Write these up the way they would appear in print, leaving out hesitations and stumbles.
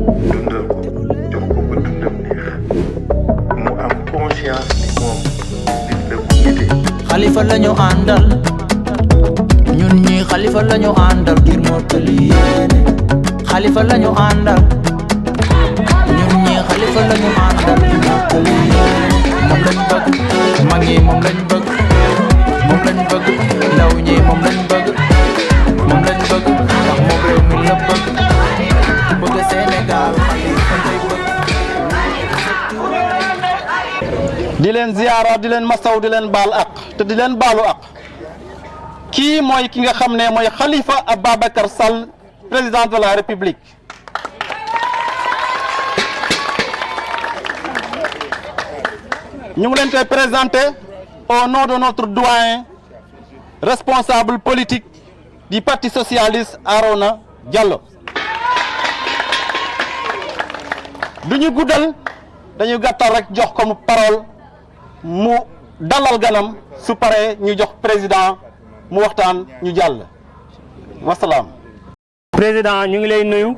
dundal ko jox ko ba dundam neex mu am conscience ni moom nit la bu nite. Khalifa lañu àndal ñun ñi Khalifa lañu àndal ngir mottali yéene. Khalifa lañu àndal ñun ñi Khalifa lañu àndal ngir mottali yéene. moom lañ bëgg mag ñi moom lañ bëgg moom lañ bëgg ndaw ñi moom lañ bëgg moom lañ bëgg ndax moom réew mi la bëgg bëgg Sénégal Khalifa lay bëgg. di leen ziyaara di leen masaw di leen baal ak te di leen baalu ak kii mooy ki nga xam ne mooy Khalifa Ababacar Sall président de la République. ñu ngi leen koy présenter au nom de notre doyen responsable politique du Parti socialiste Arona Diallo. du ñu guddal dañu gàttal rek jox ko mu parole mu dalal ganam su paree ñu jox président mu waxtaan ñu jàll wasalaam. président ñu ngi lay nuyu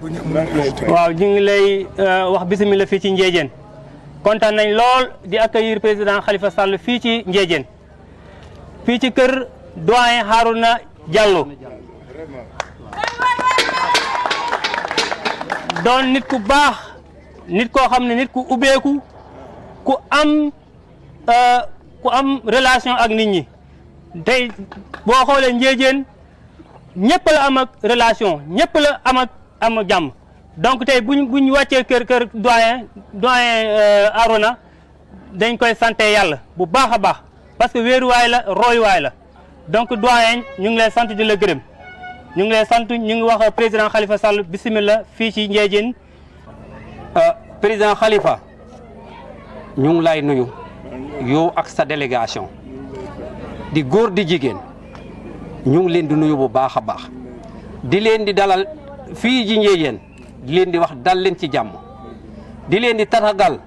waaw ñu ngi lay wax bismillah fii ci Ndiédiène kontaan nañ lool di accueillir président Khalifa Sall fii ci Ndiédiène fii ci kër doyen Harouna Diallo doon nit ku baax nit koo xam ne nit ku ubbeeku ku am relation ak nit ñi tey boo xoolee Ndiédiène ñëpp la am ak relation ñëpp la am ak jàmm donc tey buñ wàccee kër doyen Arona dañ koy santé yàlla bu baax a baax parce que wéeruwaay la royuwaay la donc doyen ñu ngi lay sant di la gërëm ñu ngi lay sant ñu ngi wax président Khalifa Sall bismillah fii ci Ndiédiène. président Khalifa ñu ngi lay nuyu yow ak sa délégation di góor di jigéen ñu ngi leen di nuyu bu baax a baax di leen di dalal fii ji Ndiédiène di leen di wax dal leen ci jàmm di leen di tatagal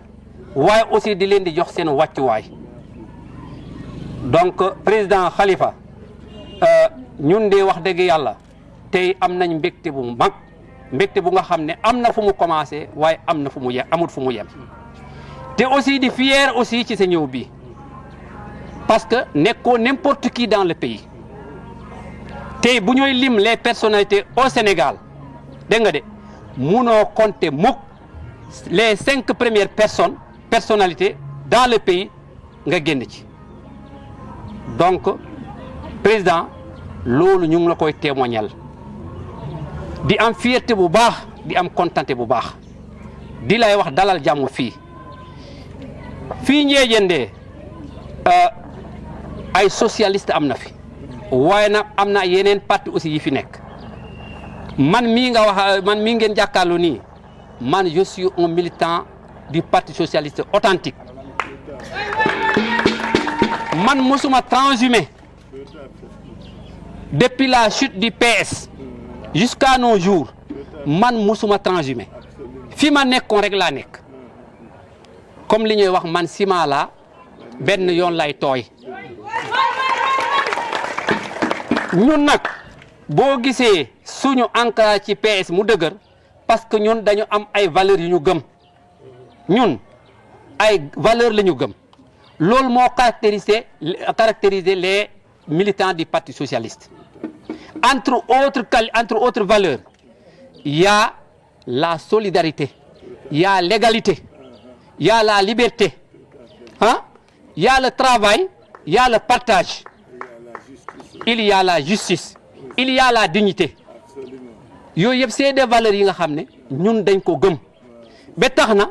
waaye aussi di leen di jox seen wàccuwaay donc président Khalifa ñun de wax dëgg yàlla tey am nañ mbégte bu mag mbégte bu nga xam ne am na fu mu commencé waaye am na fu mu yem amut fu mu yem te aussi di fier aussi ci sa ñëw bi parce que nekkoo n'importe qui dans le pays tey bu ñooy lim les personnalités au Sénégal dégg nga de munoo compter mukk les 5 premières personnalités dans le pays nga génn ci donc président loolu ñu ngi la koy témoignal di am fierté bu baax di am contenté bu baax di lay wax dalal jàmm fii Ndiédiène de ay socialiste am na fi waaye nag am na yeneen parti aussi yi fi nekk man mii nga wax man mii ngeen jàkkaarloo nii man je suis un militant du parti socialiste authentique man mosuma transhumé depuis la chute du PS jusqu'à nos jours man mosuma transhumé fi ma nekkoon rek laa nekk comme li ñuy wax man ciment la benn yoon lay tooy ñun nag boo gisee suñu ancrage ci PS mu dëgër parce que ñun dañu am ay valeurs yu ñu gëm ñun ay valeurs la ñu gëm loolu moo caractériser les militants du Parti socialiste entre autres valeurs il y a la solidarité il y a l'égalité il y a la liberté hein il y a le travail il y a le partage il y a la justice il y a la dignité yooyu yëpp c'est des valeurs yi nga xam ne ñun dañ ko gëm ba tax na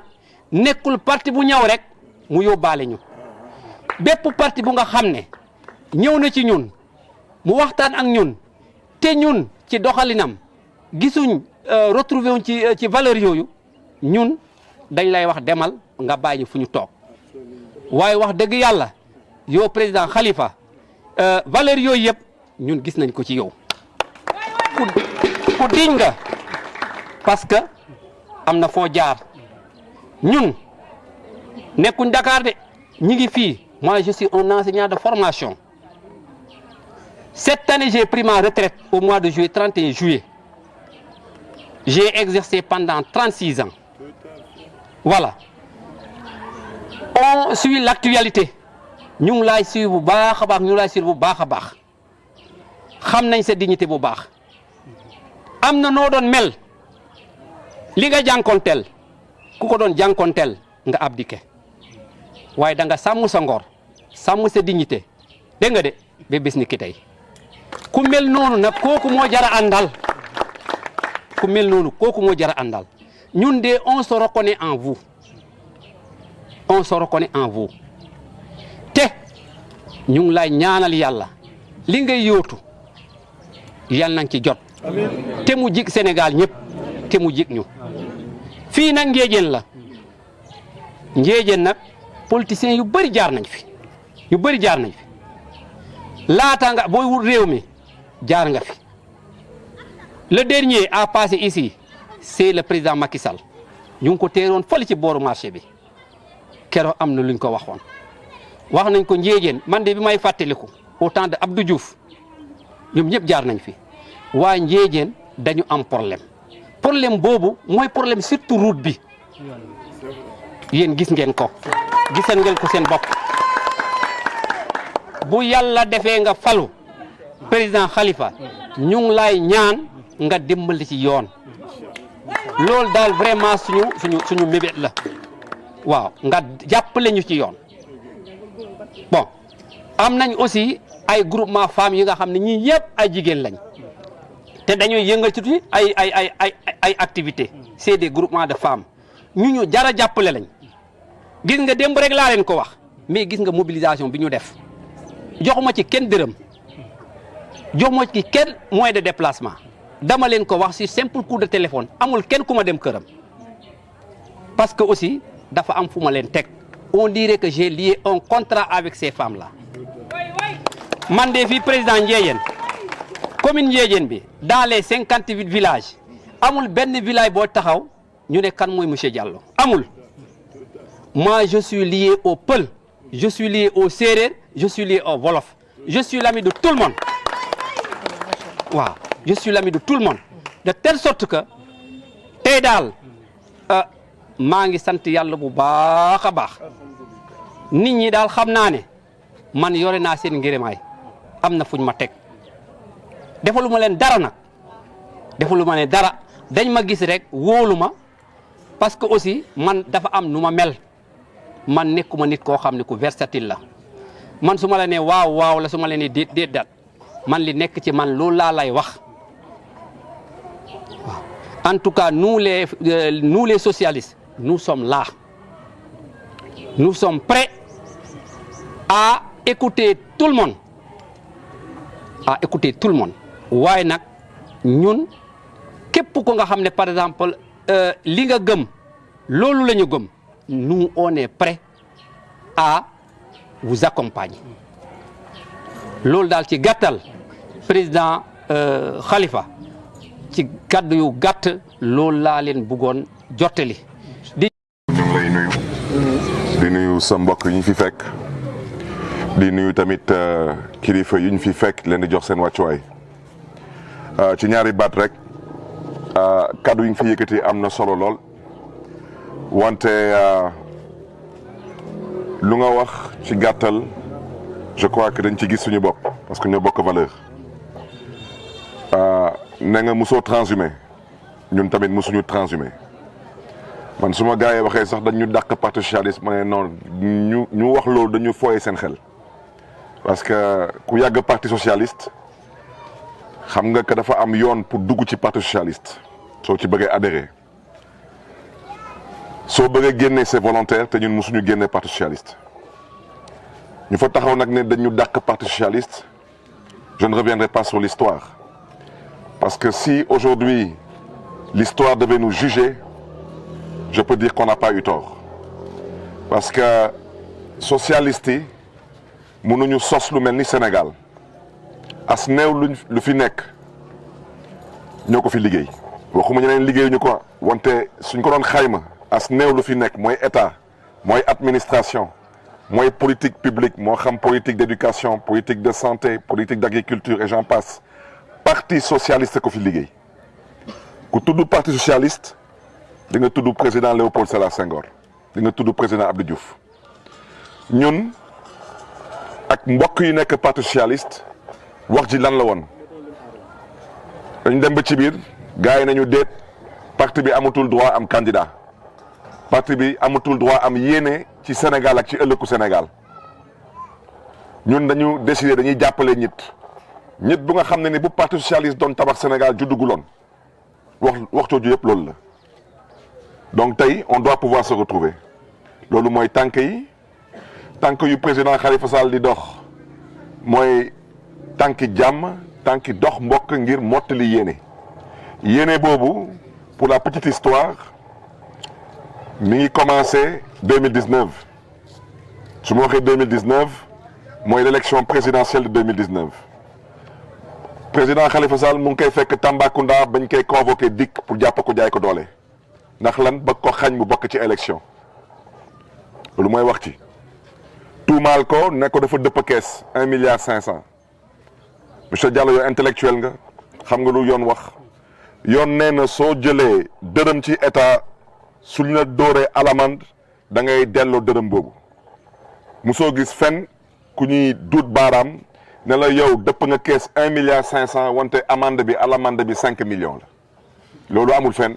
nekkul parti bu ñëw rek mu yóbbaale ñu bépp parti bu nga xam ne ñëw na ci ñun mu waxtaan ak ñun te ñun ci doxalinam gisuñ retrouvé wuñ ci valeurs yooyu ñun dañ lay wax demal nga bàyyi fu ñu toog waaye wax dëgg yàlla yow président Khalifa valeurs yooyu yëpp ñun gis nañ ko ci yow ku diñ nga parce que am na foo jaar ñun nekkuñ Dakar de ñi ngi fii moi je suis un enseignant de formation cette année j'ai pris ma retraite au mois de juillet 31 juillet j'ai exercé pendant 36 ans. Voilà. On suit l'actualité. ñu ngi laay suivre bu baax a baax ñu laay suivre bu baax a baax xam nañ sa dignité bu baax am na noo doon mel li nga jànkonteel ku ko doon jànkonteel nga abdiqué waaye da nga sàmm sa ngor sàmm sa dignité dégg nga de ba bis ni ki tey ku mel noonu nag kooku moo jara àndal ku mel noonu kooku moo jara àndal ñun de on se reconnaît en vous on se reconnaît en vous te ñu ngi lay ñaanal yàlla li ngay yóotu yal nañ ci jot te mu jig Sénégal ñëpp te mu jig ñu fii nag Ndiédiène la Ndiédiène nag politiciens yu bëri jaar nañ fi yu bëri jaar nañ fi laata nga booy wut réew mi jaar nga fi le dernier à passer ici c'est le président Macky Sall ñu ngi ko teeroon fële ci booru marché bi keroog am na luñ ko waxoon wax nañ ko Ndiédiène man de bi may fàttaliku au temps de Abdou Diouf ñoom ñëpp jaar nañ fi waaye Ndiédiène dañu am problème boobu mooy problème surtout route bi yéen gis ngeen ko gisal ngeen ko seen bopp bu yàlla defee nga falu président Khalifa ñu ngi lay ñaan nga dimbali ci yoon loolu daal vraiment suñu mébét la waaw nga jàppale ñu ci yoon bon am nañ aussi ay groupement femmes yi nga xam ne ñii yëpp ay jigéen lañ te dañuy yëngal ci tuuti ay activités c'est des groupements de femmes ñu jara jàppale lañ gis nga démb rek laa leen ko wax mais gis nga mobilisation bi ñu def joxuma ci kenn dërëm joxuma ci kenn moyen de déplacement dama leen ko wax ci simple coup de téléphone amul kenn ku ma dem këram parce que aussi dafa am fu ma leen teg on dirait que j'ai lié un contrat avec ces femmes là man de fii président Ndiédiène commune Ndiédiène bi dans les 58 villages amul benn village boo taxaw ñu ne kan mooy monsieur Diallo amul moi je suis lié au Peul je suis lié au Séeréer je suis lié au Wolof je suis l'ami de tout le monde waaw je suis l'ami de tout le monde de telle sorte que tey daal maa ngi sant yàlla bu baax a baax nit ñi daal xam naa ne man yore naa seen ngërëmaay am na fuñ ma teg defalu ma leen dara nag defalu ma leen dara dañ ma gis rek wóolu ma parce que aussi man dafa am nu ma mel man nekkuma nit koo xam ne ku versatile la man su ma la nee waaw waaw la su ma la nee déet déet daal man li nekk ci man loolu laa lay wax waaw en tout cas nous les socialistes nous sommes là nous sommes prêts à écouter tout le monde waaye nag ñun képp ko nga xam ne par exemple li nga gëm loolu la ñu gëm nous on est prêts à vous accompagner loolu daal ci gàttal président Khalifa ci kàddu yu gàtt loolu laa leen bëggoon jottali. ñu ngi lay nuyu. di nuyu sa mbokk yi ñu fi fekk. di nuyu tamit kilifa yi ñu fi fekk leen di jox seen wàccuwaay. ci ñaari baat rek kàddu yi ñu fi yëkkati am na solo lool. wante lu nga wax ci gàttal je crois que dañ ci gis suñu bopp parce que ñoo bokk valeur. ne nga mosoo transhumé ñun tamit mosuñu transhumé man su ma gars yi waxee sax dañu dàq parti socialiste ma ne non ñu wax loolu dañu fooyee seen xel parce que ku yàgg parti socialiste xam nga que dafa am yoon pour dugg ci parti socialiste soo ci bëggee adhéré soo bëggee génne c'est volontaire te ñun mosuñu génne parti socialiste ñu fa taxaw nag ne dañu dàq parti socialiste je ne reviendrai pas sur l'histoire parce que si aujourd'hui l'histoire devait nous juger je peux dire qu'on n'a pas eu tort parce que socialistes yi mënuñu sos lu mel ni Sénégal as néew lu fi nekk ñoo ko fi liggéey waxuma ñeneen liggéeyuñu ko wante suñ ko doon xayma as néew lu fi nekk mooy état mooy administration mooy politique publique moo xam politique d'éducation politique de santé politique d'agriculture et j'en passe parti socialiste ko fi liggéey ku tudd parti socialiste di nga tudd président Léopold Sédar Senghor di nga tudd président Abdou Diouf ñun ak mbokk yi nekk parti socialiste wax ji lan la woon dañ dem ba ci biir gars yi nañu déet parti bi amatul droit am candidat parti bi amatul droit am yéene ci Sénégal ak ci ëllëgu Sénégal ñun dañu décider dañuy jàppale ñit bu nga xam ne ni bu parti socialiste doon tabax Sénégal judduguloon wax jooju yëpp loolu la donc tey on doit pouvoir se retrouver loolu mooy tànk yu président Khalifa Sall di dox mooy tànki jàmm tànki dox mbokk ngir mottali yéene boobu pour la petite histoire mi ngi commencé 2019 su ma waxee 2019 mooy l'élection présidentielle de 2019 président Khalifa Sall mu ngi koy fekk Tambacounda bañ koy convoqué dikk pour jàpp ko jaay ko doole ndax lan ba ko xañ mu bokk ci élection loolu mooy wax ci tuumaal ko ne ko dafa dëpp kees 1,5 milliard monsieur Diallo yow intellectuel nga xam nga lu yoon wax yoon nee na soo jëlee dërëm ci état suñ la dóoree alamande da ngay delloo dërëm boobu musoo gis fenn ku ñuy duut baaraam ne la yow dëpp nga kees 1,5 milliard wante amande bi alamande bi 5 millions la loolu amul fenn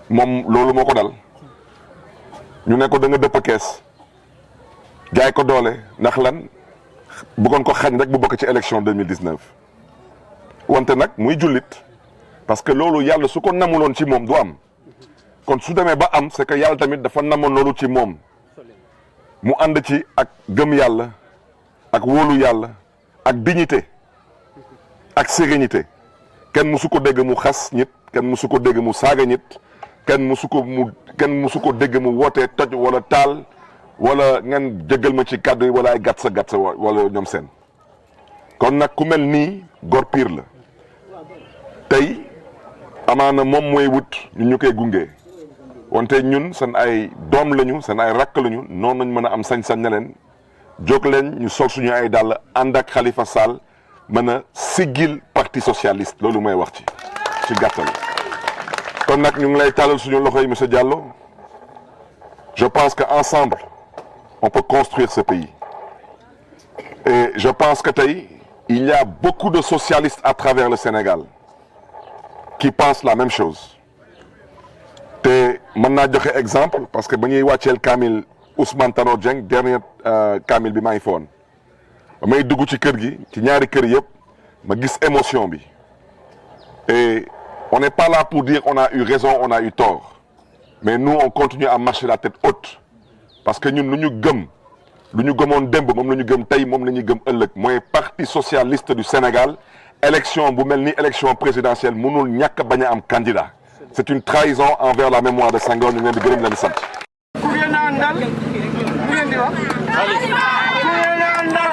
moom loolu moo ko dal ñu ne ko da nga dëpp kees jaay ko doole ndax lan bëggoon ko xañ rek bu bokk ci élection 2019 wante nag muy jullit parce que loolu yàlla su ko namuloon ci moom du am kon su demee ba am c'est que yàlla tamit dafa namoon loolu ci moom mu ànd ci ak gëm yàlla ak wóolu yàlla ak dignité ak sérénité kenn musu ko dégg mu xas nit kenn musu ko dégg mu saaga nit kenn musu ko dégg mu wootee toj wala taal wala ngeen jéggal ma ci kàddu yi wala ay gàtt sa wala ñoom seen kon nag ku mel nii góor piir la tey amaana moom mooy wut ñu koy gunge wante ñun seen ay doom lañu seen ay rakk lañu noonu nañ mën a am sañ-sañ ne leen jóg leen ñu sol suñu ay dàll ànd ak Khalifa Sall mën a siggil parti socialiste loolu mooy wax ci gàttal kon nag ñu ngi lay tàllal suñu loxo yi monsieur Diallo je pense que ensemble on peut construire ce pays et je pense que tey il y a beaucoup de socialistes à travers le Sénégal qui pensent la même chose te mën naa joxe exemple parce que ba ñuy wàcceel Kamil Ousmane Tanor Dieng dernier Kamil bi maa ngi foon ba may dugg ci kër gi ci ñaari kër yëpp ma gis émotion bi et on n'est pas là pour dire on a eu raison on a eu tort mais nous on continue à marcher la tête haute parce que ñun lu ñu gëmoon démb moom la ñu gëm tey moom la ñuy gëm ëllëg mooy parti socialiste du Sénégal élection bu mel ni élection présidentielle mënul ñàkk bañ a am candidat c'est une trahison envers la mémoire de Senghor ñu leen di gërëm leen di sant. ku ngeen a àndal ku ngeen di wax. ku ngeen a àndal.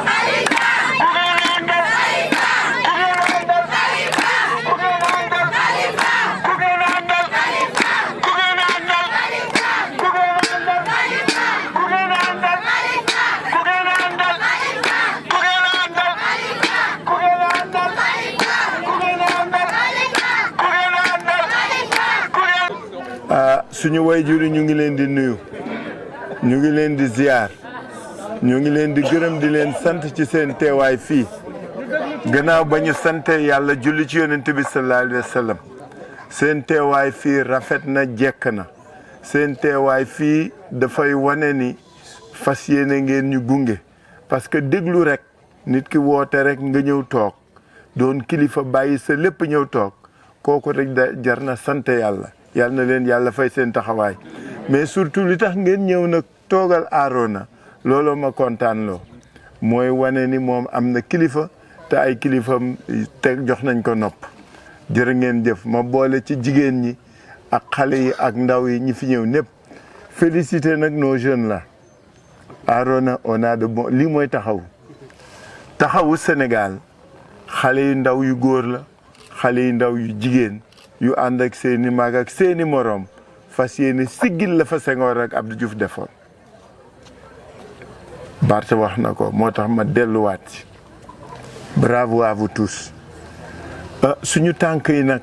suñu wayjur yi ñu ngi leen di nuyu ñu ngi leen di ziar ñu ngi leen di gërëm di leen sant ci seen teewaay fii gannaaw ba ñu sante yàlla julli ci yonent bi sallallahu alayhi wa sallam seen teewaay fii rafet na jekk na seen teewaay fii dafay wane ni fas yéene ngeen ñu gunge parce que déglu rek nit ki woote rek nga ñëw toog doon kilifa bàyyi sa lépp ñëw toog kooku rek jar na sant yàlla yal na leen yàlla fay seen taxawaay mais surtout li tax ngeen ñëw nag toogal Arona looloo ma kontaan loo mooy wane ni moom am na kilifa te ay kilifam te jox nañ ko nopp jërë ngeen jëf ma boole ci jigéen ñi ak xale yi ak ndaw yi ñi fi ñëw ñëpp féliciter nag nos jeunes là Arona on a de bon lii mooy taxawu Sénégal xale yu ndaw yu góor la xale yu ndaw yu jigéen yu ànd ak seeni mag ak seeni morom fas yéene siggil la fa Senghor ak Abdou Diouf defoon Barth wax na ko moo tax ma delluwaat ci bravo à vous tous suñu tànk yi nag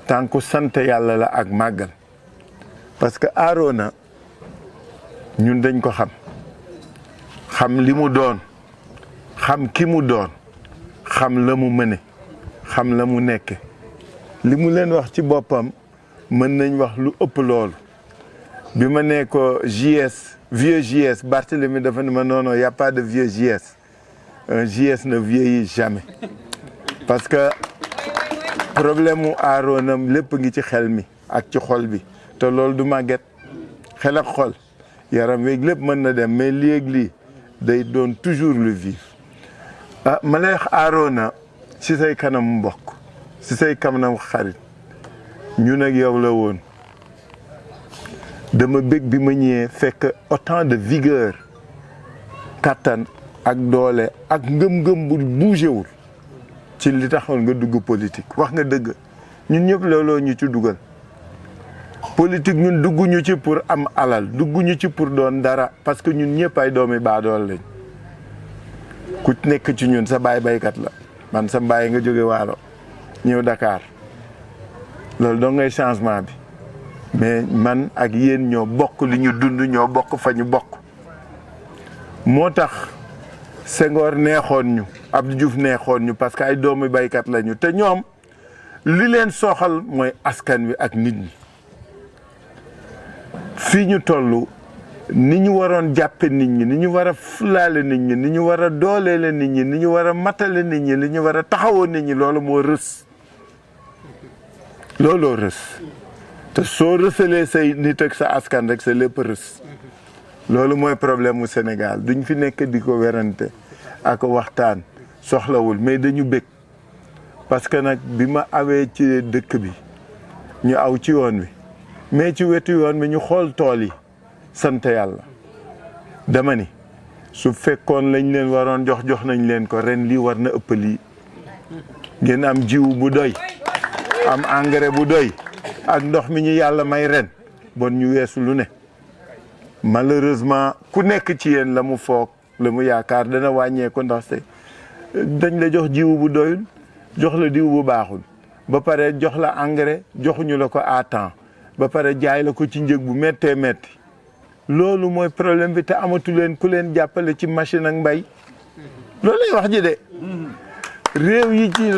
tànku sant yàlla la ak màggal parce que Arona ñun dañ ko xam li mu doon xam ki mu doon xam la mu mëne xam la mu nekke li mu leen wax ci boppam mën nañ wax lu ëpp loolu bi ma nee ko JS vieux JS Barthélemy dafa ne ma non y a pas de vieux JS un JS ne vieillit jamais parce que problème mu Arona lépp ngi ci xel mi ak ci xol bi te loolu du màgget xel ak xol yaram weeg lépp mën na dem mais léegi day doon toujours le vivre ma lay wax Arona ci say kanam mbokk ci say kanam xarit ñun ak yow la woon dama bég bi ma ñëwee fekk autant de vigueur kattan ak doole ak ngëm-ngëm bu bougé wul ci li taxoon nga dugg politique wax nga dëgg ñun ñëpp looloo ñu ci dugal politique ñun dugguñu ci pour am alal dugguñu ci pour doon dara parce que ñun ñëpp ay doomi baadool lañ ku nekk ci ñun sa baay baykat la man sa baay nga jóge Waalo ñëw Dakar loolu doo ngay changement bi mais man ak yéen ñoo bokk li ñu dund ñoo bokk fa ñu bokk moo tax Senghor neexoon ñu Abdou Diouf neexoon ñu parce que ay doomi baykat lañu te ñoom li leen soxal mooy askan wi ak nit ñi fii ñu toll ni ñu waroon jàppe nit ñi ni ñu war a fulaale nit ñi ni ñu war a dooleele nit ñi ni ñu war a matale nit ñi li ñu war a taxawoo nit ñi loolu moo rës looloo rës te soo rësalee say nit ak sa askan rek sa lépp rës loolu mooy problème mu Sénégal duñ fi nekk di ko werante ak waxtaan soxlawul mais dañu bëgg parce que nag bi ma awee ci dëkk bi ñu aw ci yoon wi mais ci wetu yoon bi ñu xool tool yi sant yàlla dama ni su fekkoon lañ leen waroon jox nañ leen ko ren lii war na ëpp lii ngeen am jiw bu doy am engrais bu doy ak ndox mi ñu yàlla may ren bon ñu weesu lu ne malheureusement ku nekk ci yéen la mu foog la mu yaakaar dana wàññeeku ndax dañ la jox jiw bu doyul jox la diw bu baaxul ba pare jox la engrais joxuñu la ko à temps ba pare jaay la ko ci njëg bu méttee métti loolu mooy problème bi te amatu leen ku leen jàppale ci machine ak mbay loolu lay wax ji de réew yi ci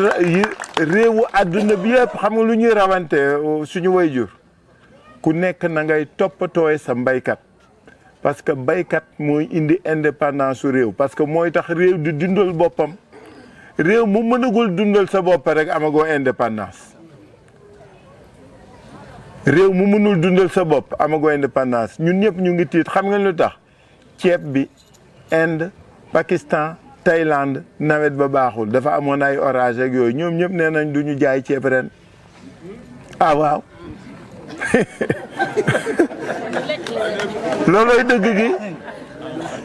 réewu àdduna bi yëpp xam nga lu ñuy rawante suñu wayjur ku nekk na ngay toppatooy sa mbaykat parce que baykat mooy indi indépendance su réew parce que mooy tax réew di dundal boppam réew mu mënagul dundal sa bopp rek amagoo indépendance réew mu mënul dundal sa bopp amagoo indépendance ñun ñëpp ñu ngi tiit xam nga lu tax ceeb bi Inde Pakistan Thaïlande nawet ba baaxul dafa amoon ay orage ak yooyu ñoom ñëpp nee nañ du ñu jaay ceeb ren ah waaw loolooy dëgg gi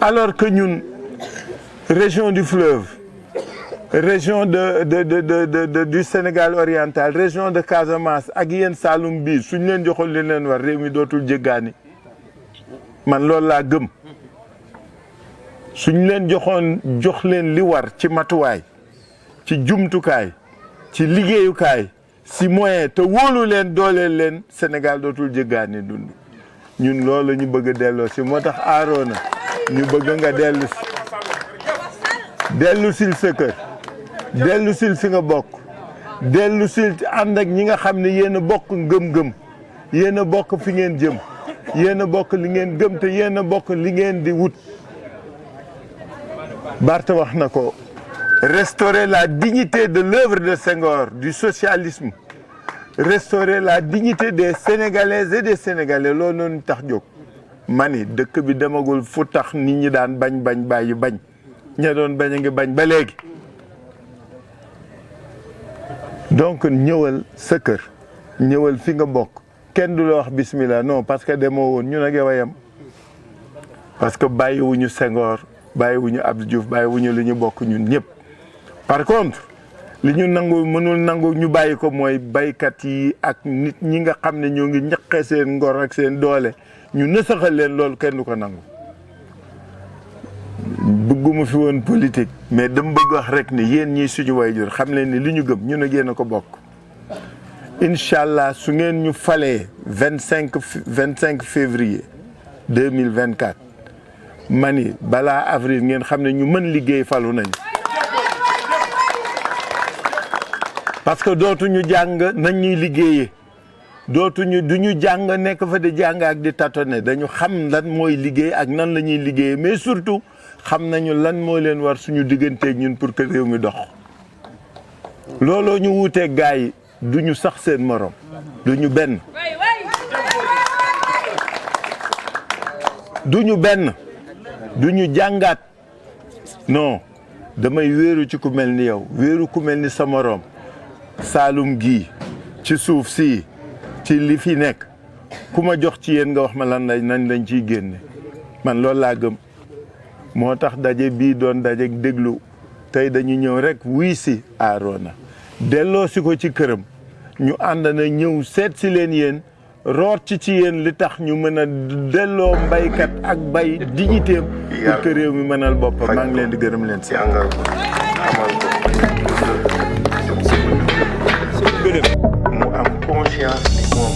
alors que ñun région du fleuve région du Sénégal oriental région de Casamance ak yéen Saloum bii suñ leen joxoon li leen war réew mi dootul jéggaani man loolu laa gëm suñ leen jox leen li war ci matuwaay ci jumtukaay ci liggéeyukaay si moyen te wóolu leen dooleel leen Sénégal dootul jéggaani dund ñun loolu la ñu bëgg a delloo si moo tax Arona ñu bëgg nga dellu sil sa kër dellu sil fi nga bokk dellu sil ànd ak ñi nga xam ne yéen a bokk ngëm-ngëm yéen a bokk fi ngeen jëm yéen a bokk li ngeen gëm te yéen a bokk li ngeen di wut Barth wax na ko restaurer la dignité de l'œuvre de Senghor du socialisme restaurer la dignité des Sénégalaises et des Sénégalais loolu noonu tax jóg mani dëkk bi demagul fu tax nit ñi daan bañ bàyyi bañ ña doon bañ a ngi bañ ba léegi donc ñëwal sa kër ñëwal fi nga bokk kenn du la wax bismillah non parce que demoo woon ñu nag yow a yem parce que bàyyiwuñu Senghor bàyyiwuñu Abdou Diouf bàyyiwuñu li ñu bokk ñun ñëpp par contre li ñu nangu mënul nangu ñu bàyyi ko mooy baykat yi ak nit ñi nga xam ne ñoo ngi ñaqee seen ngor ak seen doole ñu nësaxal leen loolu kenn du ko nangu bëgguma fi woon politique mais dama bëgg wax rek ni yéen ñii suñu wayjur xam leen ni li ñu gëm ñun ak yéen a ko bokk incha allah su ngeen ñu falee 25 février 2024 mani balaa avril ngeen xam ne ñu mën liggéey falu nañu parce que dootuñu jàng nañ ñuy liggéeyee duñu jàng nekk fa di jàng ak di tâtonner dañu xam lan mooy liggéey ak nan la ñuy liggéeyee mais surtout xam nañu lan moo leen war suñu digganteeg ñun pour que réew mi dox looloo ñu wuuteeg gars yi duñu sax seen morom duñu benn duñu jàngaat non damay wéeru ci ku mel ni yow wéeru ku mel ni sa morom Saalum gii ci suuf si ci li fi nekk ku ma jox ci yéen nga wax ma lan nañ lañ ciy génne man loolu laa gëm moo tax daje bii doon daje déglu tey dañu ñëw rek wuy si Arona delloo si ko ci këram ñu ànd na ñëw seet si leen yéen root ci yéen li tax ñu mën a delloo mbaykat ak bay dignité pour que réew mi mënal boppam maa ngi leen di gërëm leen si jàngal ko xamal ko mu am conscience ni moom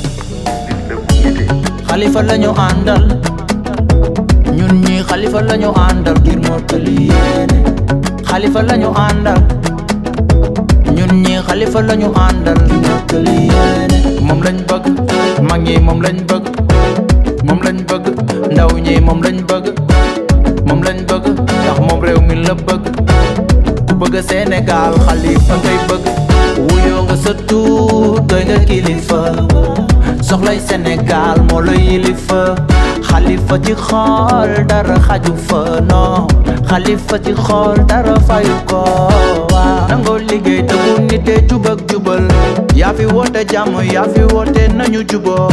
nit la bu nite Xalifa lañu àndal ñun ñi Xalifa lañu àndal ngir mottali yéene Xalifa lañu àndal ñun ñi Xalifa lañu àndal ngir mottali yéene moom lañ bëgg mag ñi moom lañ bëgg ndaw ñi moom lañ bëgg ndax moom réew mi la bëgg ku bëgg Sénégal Xalifa ngay bëgg wuyoo nga sa tuut doy nga kilifa soxlay Sénégal moo la yilifa Xalifa ci xool dara xaju fa non Xalifa ci xool dara fayu ko waaw nangoo liggéey te bu nite jub ak jubal yaa fi woote jàmm yaa fi woote nañu juboo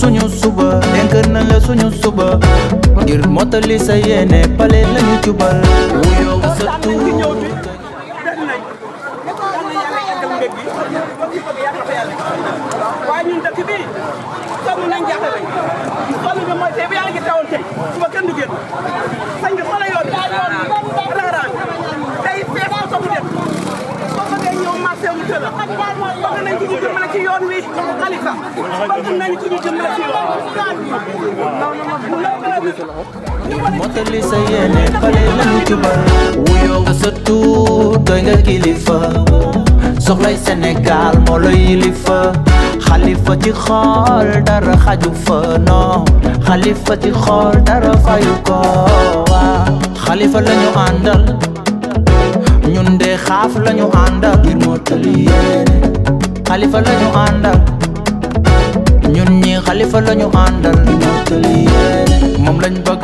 suñu suba dénk na la suñu suba ngir mottali sa yéene pale lañu jubal wuyoo nga sa tuut waaye ñun dëkk bii sonn nañ jaaxle nañ sonn bi mooy tey bu yaa ngi tawoon tey suba kenn du génn sañ bi xoolal yoon raaraan day fees ko somu dem soo bëggee ñëw marché mu tëla bëgg nañ ci ñu jëmale ci yoon wi Xalifa bëgg nañ ci ñu jëmale ci yoon mottali sa yéene pale lañu jubal wuyoo nga sa tuut doy nga kilifa soxlay Sénégal moo la yilifa Xalifa ci xool dara xaju fa non Xalifa ci xool dara fayu ko waaw Xalifa lañu àndal ñun de xaaf lañu àndal ngir mottali yéene Xalifa lañu àndal ñun ñi Xalifa lañu àndal ngir mottali yéene moom lañ bëgg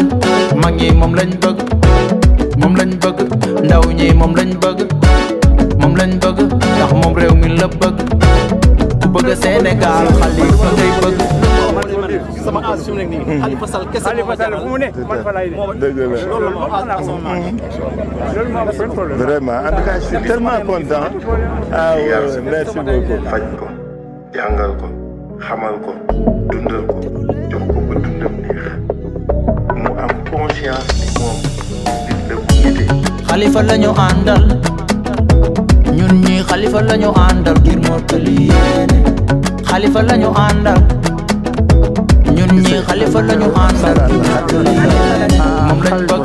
mag ñi moom lañ bëgg ndaw ñi moom lañ bëgg ndax moom réew mi la bëgg ku bëgg Sénégal Xalifa ngay bëgg sama aas fi mu nekk nii Xalifa Sall kese moo ma jaral fu mu ne man fa lay de dëgg la loolu moo aas sama maam vraiment en tout cas je suis tellement content ah ouais, merci beaucoup faj ko jàngal ko xamal ko dundal ko jox ko ba dundam neex mu am conscience ni moom nit la bu nite Xalifa lañu àndal ñun ñi Xalifa lañu àndal ngir mottali yéene Xalifa lañu àndal ñun ñi Xalifa lañu àndal ngir mottali yéene moom lañ bëgg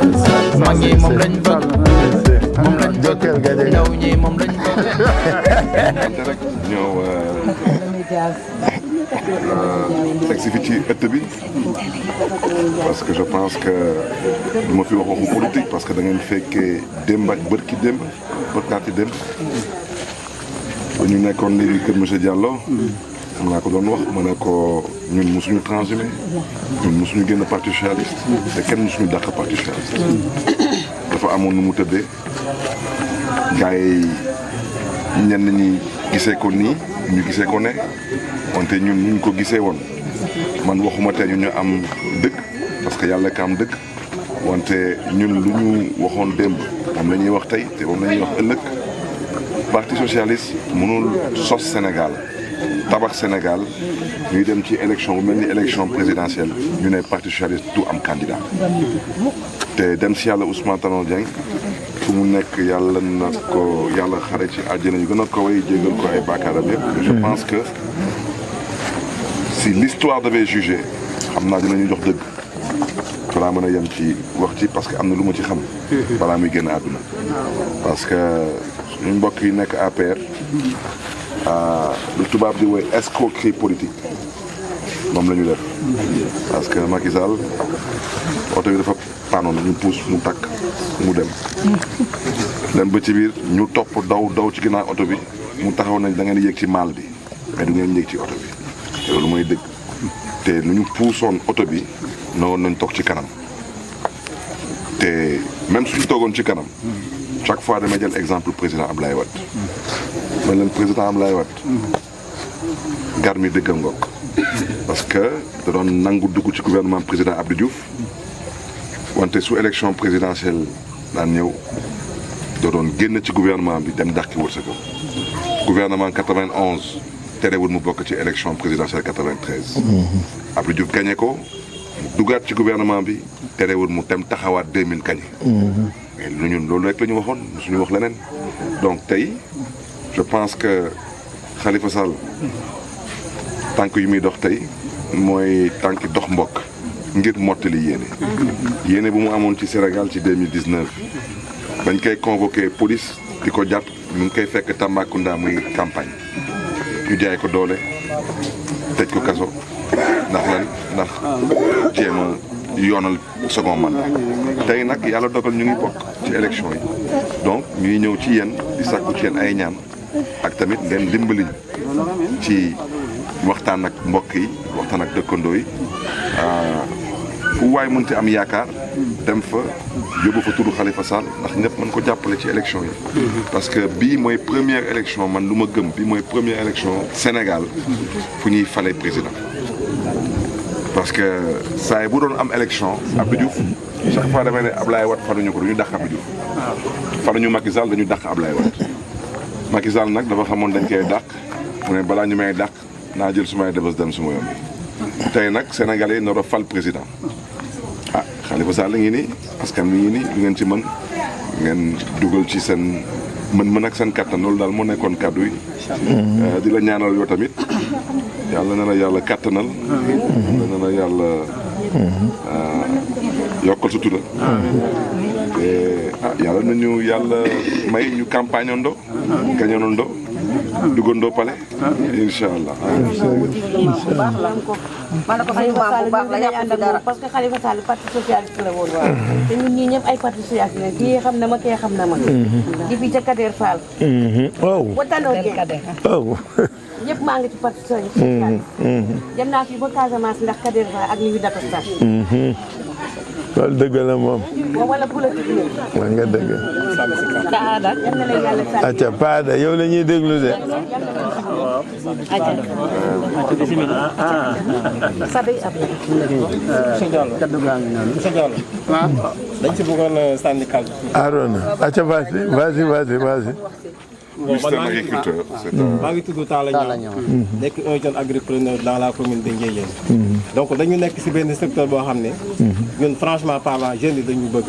mag ñi moom lañ bëgg ndaw ñi moom lañ bëgg rek ñëw teg si fi ci ëtt bi parce que je pense que du ma fi wax waxu politique parce que da ngeen fekkee démb ak bërki démb bërkaati démb ba ñu nekkoon léegi kër monsieur Diallo xam naa ko doon wax ma ne ko ñun mosuñu transhumé ñun mosuñu génn parti socialiste te kenn mosuñu dàq parti socialiste dafa amoon nu mu tëddee gars yi ñenn ñi gisee ko nii ñu gisee ko ne wante ñun ñu ko gisee woon man waxuma tey ñu am dëgg parce que yàlla ka am dëgg wante ñun lu ñu waxoon démb moom la ñuy wax tey te moom la ñuy wax ëllëg parti socialiste mënul sos Sénégal tabax Sénégal ñuy dem ci élection bu mel ni élection présidentielle ñu ne parti socialiste du am candidat te dem si yàlla Ousmane Tanor Dieng fu mu nekk yàlla na ko yàlla xare ci àjjana yu gën a kawe jégal ko ay bàkkaaram yëpp. Je pense que si l'histoire devait juger xam naa dinañu jox dëgg balaa mën a yem ci wax ci parce que am na lu ma ci xam. balaa muy génn àdduna. parce que suñu mbokk yi nekk APR lu tubaab di woy escroquerie politique moom la ñu def. parce que Macky Sall oto bi dafa paanoon ñu pousse mu takk mu dem. dem ba ci biir ñu topp daw ci ginnaaw oto bi mu taxaw nañ da ngeen yéeg ci maal bi mais du ngeen yéeg ci oto bi loolu mooy dëgg te lu ñu puusoon oto bi noonu nañ toog ci kanam te même suñu toogoon ci kanam chaque fois damay jël exemple président Ablaye Wade man leen président Ablaye Wade gar mi dëggal ngoog parce que da doon nangu dugg ci gouvernement président Abdou Diouf wante su élection présidentielle daan ñëw da doon génn ci gouvernement bi dem dàqi wërsëgam gouvernement 91 terewul mu bokk ci élection présidentielle 93 Abdou Diouf gagné ko mu dugaat ci gouvernement bi terewul mu dem taxawaat 2000 gagné mais lu ñun loolu rek la ñu waxoon suñu wax leneen donc tey je pense que Khalifa Sall tànk yu muy dox tey mooy tànk dox mbokk ngir mottali yéene bu mu amoon ci Sénégal ci 2019 bañ koy convoqué police di ko jàpp mu ngi koy fekk Tambacounda muy campagne ñu jaay ko doole tëj ko kaso ndax lan ndax jéem a yoonal second mandat tey nag yàlla dogal ñu ngi bokk ci élection yi donc ñuy ñëw ci yéen di sàkku ci yéen ay ñaan ak tamit ngeen dimbali ci waxtaan ak mbokk yi waxtaan ak dëkkandoo yi fu waay mën ci am yaakaar dem fa yóbbu fa turu Khalifa Sall ndax ñëpp mën ko jàppale ci élection yi parce que bii mooy première élection man lu ma gëm bii mooy première élection Sénégal fu ñuy fale président parce que saa yi bu doon am élection Abdou Diouf chaque fois damay ne Ablaye Wade faluñu ko dañu dàq Abdou Diouf faluñu Macky Sall dañu dàq Ablaye Wade Macky Sall nag dafa xamoon dañ koy dàq mu ne balaa ñu may dàq naa jël sumay debes dem suma yoon tey nag sénégalais nar a fal président Khalifa Sall ngi nii askan wi ngi nii lu ngeen ci mën ngeen dugal ci seen mën ak seen kattan loolu daal moo nekkoon kàddu yi di la ñaanal yoo tamit yàlla na la yàlla kattanal yàlla na la yàlla yokkal sa tura te yàlla nañu yàlla may ñu campagne ondo gañonondo dugandoo pale incha allah. man ko suñu maam bu baax la yàq ci dara parce que Khalifa Sall parti socialiste la woon te ñun ñii ñëpp ay parti socialiste la kii xam na ma kii xam na ma depuis ca Kader Fall waaw watanoo gee waaw ñëpp maa ngi ci parti socialiste dem naa fi ba Casamance ndax Kader Fall ak ñu data sax loolu dëgg la moom wala politique wax nga dëgg Paada yal na la yàlla sàmm acca Paada yow la ñuy déglu de dañ ci bëggoon sànni kàddu. Arona acca vas-y maa ngi tudd Talla Niang nekk un jeune agripreneur dans la commune de Ndiédiène donc dañu nekk si benn secteur boo xam ne ñun franchement parlant jeunes yi dañu bëgg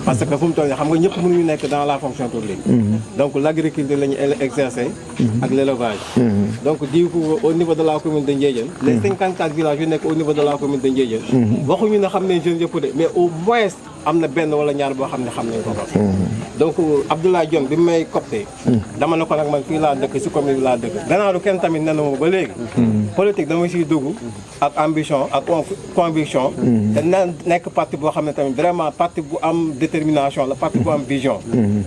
parce que fu mu toll nii xam nga ñëpp mënuñu nekk dans la fonction publique donc l' agriculture la ñu exercer ak l' élevage donc du coup au niveau de la commune de Ndiédiène les 54 villages yu nekk au niveau de la commune de Ndiédiène waxuñu ne xam ne jeunes yëpp de mais au moins am na benn wala ñaar boo xam ne xam nañ ko ko donc Abdoulaye Dione bi may copté dama ne ko nag man fii laa dëkk si commune bi laa dëkk gannaaw kenn tamit ne na ma ba léegi politique dama siy dugg ak ambition ak conviction te nekk parti boo xam ne tamit vraiment parti bu am détermination la parti bu am vision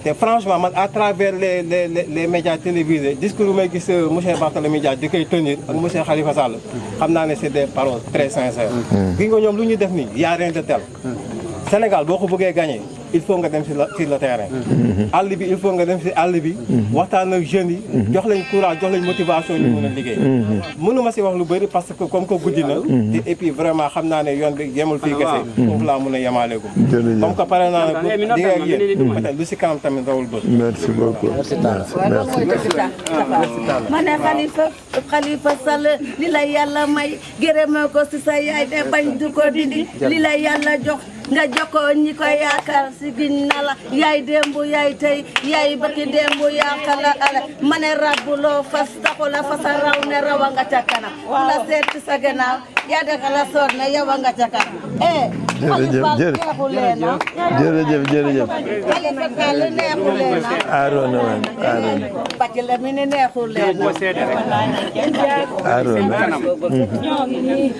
te franchement man à travers les médias télévisés discours bu may gis monsieur Barthélémy Dias di koy tenir ak monsieur Khalifa Sall xam naa ne c'est des paroles très sincères gi nga ñoom lu ñuy def nii y a rien de tel Sénégal boo ko bëggee gagné il faut nga dem sur le terrain àll bi il faut nga dem si àll bi waxtaan ak jeunes yi jox lañ courage jox lañ motivation ñu mën a liggéey mënuma si wax lu bëri parce que comme que guddi na et puis vraiment xam naa ne yoon bi yemul fii kese foofu laa mën a yemaaleegum comme que pare naa ne di nga ak yéen peut-être lu si kanam tamit rawul bët merci beaucoup ma ne Khalifa Sall li la yàlla may gërëma ko si sa yaay te bañ du ko dindi li la yàlla jox nga jokkoo ñi ko yaakaar si giñ na la yaay démb yaay tey yaay baki démb yaakaar la ala ma ne rabbuloo fas taxu la fasa raw ne rawa nga ca kanam la seet ci sa gannaaw yaa daka la soor ne yawa nga ca kanam jërëjëf jërëjëf Xalifa Sall neexu leen Arona wan Arona Bacci la mi ne neexu leen Arona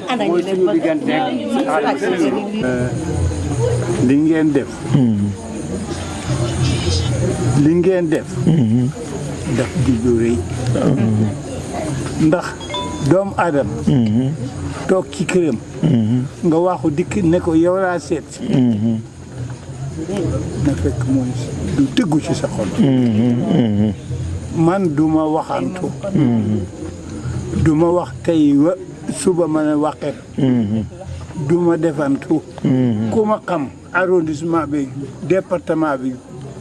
ana ñu leen bëgg li ngeen def daf di lu rëy ndax doomu aadama toog ci këram nga waxu dikk ne ko yow laa seet na fekk mooy du tëggu ci sa xol man duma waxantu duma wax tey suba ma ne waxet duma defantu ku ma xam arrondissement bi département bi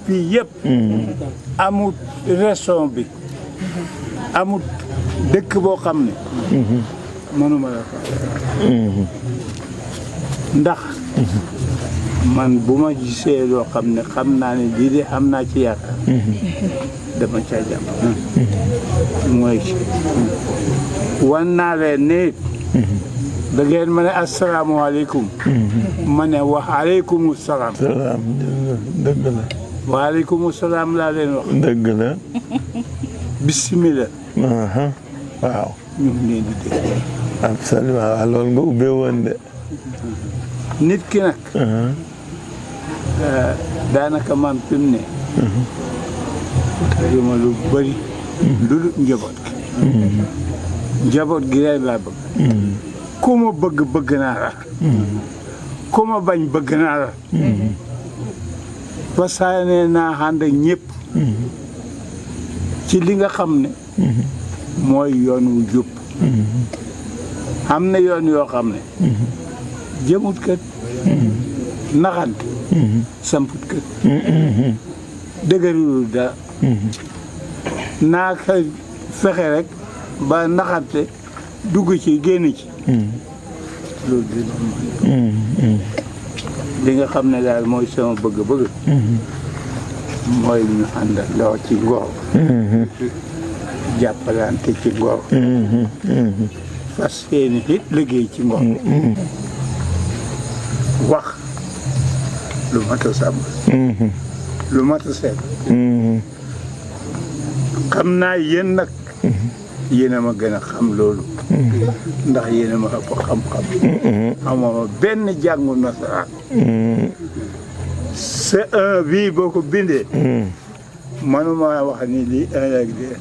fii yëpp amut région bi amut dëkk boo xam ne mënuma la fa ndax man bu ma gisee loo xam ne xam naa ne lii de am naa ci yaakaar dama ca jàpp mooy ci wan naa leen ne da ngeen ma ne asalaamaaleykum ma ne wax aleykum salaam dëgg la waaleykum salaam laa leen wax dëgg la bismillah waaw ñu ngi leen di dégg absolument waaw loolu nga ubbee woon de nit ki nag daanaka man fi mu ne duma lu bëri lu dul njaboot gi njaboot gi rek laa bëgg ku ma bëgg naa la ku ma bañ bëgg naa la fasaane naa ànd ak ñëpp ci li nga xam ne mooy yoon wu jub am na yoon yoo xam ne jëmut kët naxante samput kët dëgërul dara naa ko fexe rek ba naxante dugg ci génn ci loolu dina li nga xam ne daal mooy sama bëgg-bëgg mooy ñu àndal loo ci ngor jàppalante ci ngor fas yéene it liggéey ci ngor wax lu mat a sàmm lu mat a seet xam naa yéen nag yéen a ma gën a xam loolu ndax yéen a ma ëpp xam-xam amoo benn jàngu nasaraan C1 bii boo ko bindee manuma wax ni lii un ak deux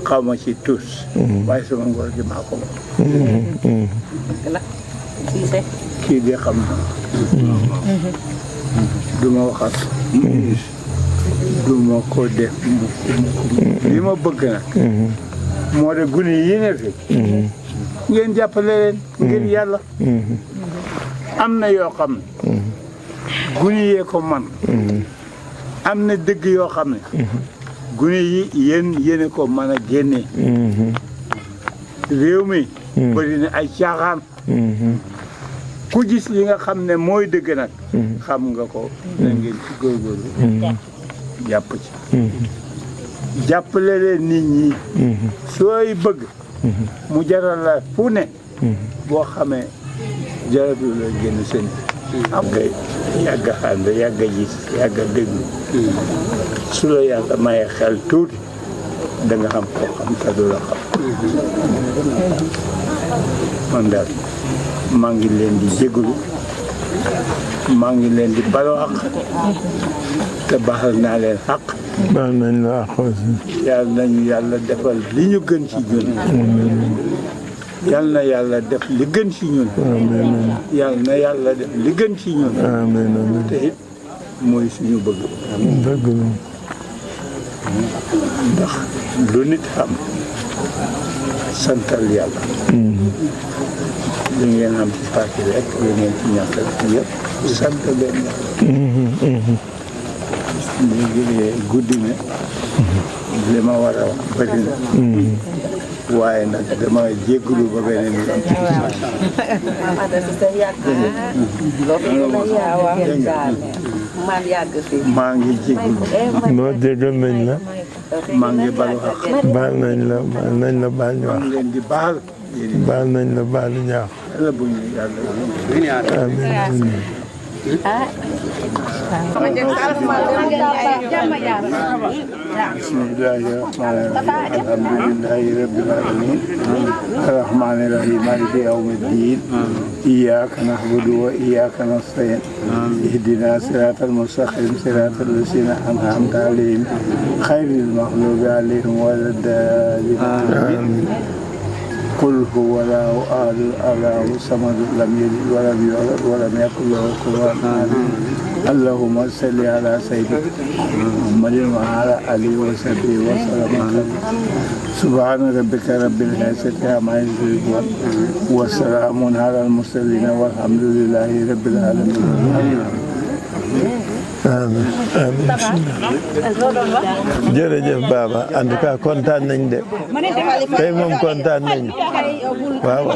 xaw ma ci tous waaye sama ngor gi maa ko moom kii de xam na du ma waxat du ma ko def li ma bëgg nag moo de gune yi ne fi ngeen jàppale leen ngir yàlla am na yoo xam ne gune yee ko man am na dëgg yoo xam ne gune yi yéene ko mën a génnee réew mi bëri na ay caaxaan ku gis li nga xam ne mooy dëgg nag xam nga ko na ngeen ci góorgóorlu jàpp ci jàppale leen nit ñi sooy bëgg mu jaral la fu ne boo xamee jaratu la génn seen am nga yàgg a ànd yàgg a gis yàgg a déglu su la yàlla maye xel tuuti da nga xam koo xam te du la xam man daal maa ngi leen di jégalu maa ngi leen di baloo àq te baaxal naa leen àq baal nañ la àq yàlla nañu yàlla defal li ñu gën ci ñun yàlla na yàlla def li gën ci ñun yàlla na yàlla def li gën ci ñun te it mooy suñu bëgg dëgg la ndax lu nit xam santal yàlla li ngeen am ci parti rek li ngeen ci ñàkk rek yëpp sant leen ñu ngi guddi ne li ma war a wax bëri na waaye nag dama jégalu ba beneen yoon. maa ngi jégalu. noo jégal nañ la. maa ngi balu xaq. baal nañ la baal ñu wax. maa ngi leen di baal. baal nañ la baalu ñaax. yàlla bu ñu yàlla. amiin. bismillahi rahmani rahim alhamdulillahi rabbil alamin arrahmani rahim maliki yawmiddin iyyaka na'budu wa iyyaka nasta'in ihdina siratal mustaqim siratal ladzina an'amta alayhim ghayril maghdubi alayhim waladdallin amin قل هو الله أحد الله الصمد لم يلد ولم يولد ولم يكن له كفوا أحد اللهم صل على سيدنا محمد وعلى آله وصحبه وسلم سبحان ربك رب العزة عما يصفون وسلام على المرسلين والحمد لله رب العالمين amiin jërëjëf Baba en tout cas kontaan nañ de tey moom kontaan nañ waaw.